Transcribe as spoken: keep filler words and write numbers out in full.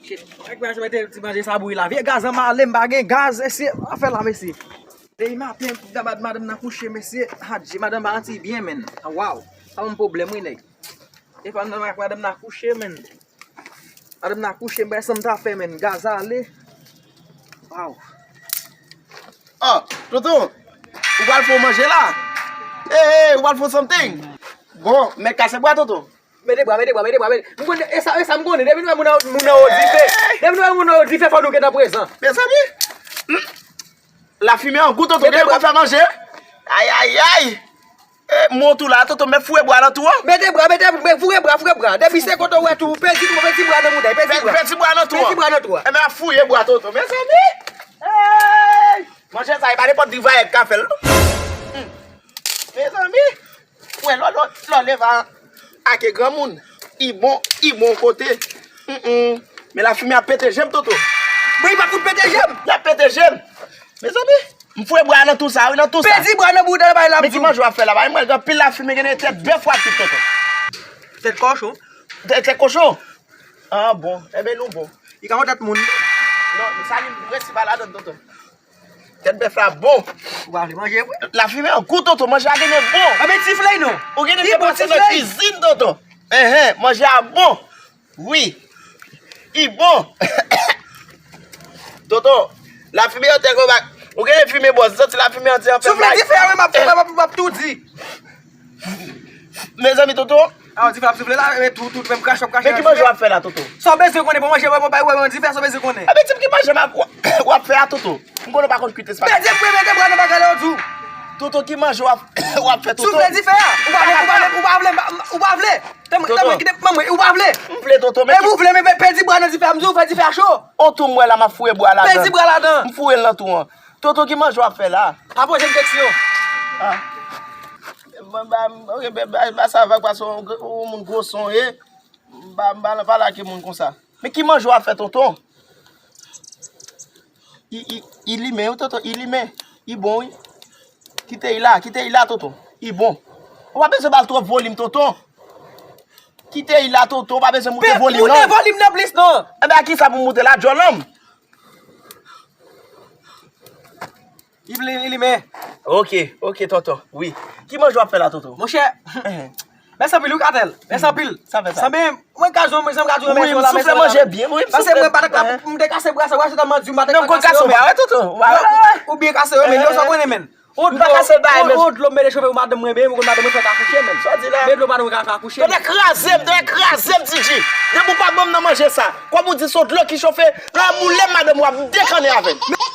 Shit. Nèg mwen mete ti manje sa bouyi la. Vye gaz an male, m pa gen gaz, mesye. Afè la, mesye. Depi maten, madanm nan kouche, mesye. Adje, madanm pa anti byen, menn. Waw. Sa yon pwoblèm, wi, nèg. Depi madanm nan kouche, menn. Madanm nan kouche, m pa sa m ta fè, menn. Gaz ale. Waw. Oh, Toto, ou pral fè w manje la? Hey, hey, ou pral fè w something? Bon, men kase bwa, Toto. Mete bwa, mete bwa, mete bwa, mete. M konnen, e sa, e sa m konnen. Depi nou wè moun nan, moun nan o dife. Depi nou wè moun nan o dife, fò nou gentan prezan. Mezanmi, hmm, lafimen an gou, Toto, gen pou fè manje. Ay, ay, ay. E, mwen tou la, Toto, mèt foure bwa nan tou an. Mete bwa, mete, mete, foure bwa, foure bwa. Depi se kote w wè tou, pezi tou, pezi bwa nan mouda, pezi bwa. Pezi bwa nan tou an. Pezi bwa nan tou an. E, mèt foure bwa, Toto. Mezanmi. Hey! Manje sa, e pa nenpòt divayè k ka fè l, non. Hmm. Mezanmi. Wè, lò, lò, lò, leva ake granmoun. I bon, i bon kote. Mm-mm. Men lafimen ap pete je m, Toto. Bon, li pa fout pete je m. L ap pete je m. Mezanmi, m foure bwa nan tou sa, wi, nan tou sa. Pezi bwa nan bouda bay la. Men ki manje w ap fè la? Bay mwen, gen anpil lafimen, gen de tèt bèf w ap kit, Toto. Tèt kochon. Tèt, tèt kochon? Ah, bon. Enben, nou bon. Li ka fè tèt moun. Non, sa li resi pa ladan, Toto. Tèt bèf la bon. Ou pa vle manje vre? Lafimen an gou, Toto, manje a genlè bon. Anben, ti flèy non. Ou genlè fè pase nan kizin, Toto. Enhen, manje a bon. Wi. I bon. Toto, lafimen an te konba. Ou genlè fimen bon, santi lafimen an ti anpè. Soufle dife a, wi, m ap, m ap, m ap tou di. Mezanmi, Toto. A, w di fè ap soufle la, men tou, tou, menm krache w ap krache. Men ki manje w ap fè la, Toto? Sa w bezwen konnen pou manje, wè, mwen bay, wè, mwen di fè sa w bezwen konnen. A, men di m ki manje m ap, w ap fè a, Toto. M konnen w pa konn kwit espas. Pèdi bwa, mete bwa nan bagay la, w di w. Toto, ki manje w ap, w ap fè, Toto? Soufle dife a. Ou pa vle, ou pa vle, ou pa vle, ou pa vle. Tanm, tanm, kite, manman, ou pa vle. M vle, Toto, men. E ou vle, men pèdi bwa nan dife a, m di w fè dife a cho. On tou m wè la, m ap foure bwa ladan. Pèdi bwa ladan. M foure l nan tou an. Toto, ki manje w ap fè la? Pa poze m keksyon. Ah. Ba, ba, ok, ba, ba, ba sa vag, pase yon gr-, yon moun gwo son, e. M pa, m pa nan pale ak moun konsa. Men ki manje w ap fè, tonton? I, i, i limen, wi, tonton, i limen. I bon, wi. Kite i la, kite i la, tonton. I bon. Ou pa bezwen ba l twòp volim, tonton. Kite i la, tonton, ou pa bezwen moute volim, non. Moute volim nan plis, non. Enben, a kisa pou m moute la, djòlòm? Li vle, li limen. Ok, ok, tonton. Wi. Ki manje w ap fè la, tonton? Monchè, mèsi anpil, wi, Katèl. Mèsi anpil. Sa fè sa. Sanble, mwen ka jwenn, mwen ka jwenn, wi, mèsi w la, mèsi w la. Mwen byen, wi, m soufle. Paske mwen pa t ap, m te kase bwa sa, bwa sa, m di w, m pa t ap kase yo, men. Non, m konn kase w pa, wi, tonton. Ou byen kase yo, men yo sa konnen, men. M pa kase l ba, men. On dlo m mete chofe pou madanm mwen, men, mwen konn madanm mwen fè ka kouche, men. Sa w di la? Men dlo madanm mwen ka fè akouche. Tande kraze m, tande kraze m, T J. Depi w pa ban m nan manje sa. Kòm ou di se on dlo ki chofe, lè w boule m, madanm w ap dekannen avè m.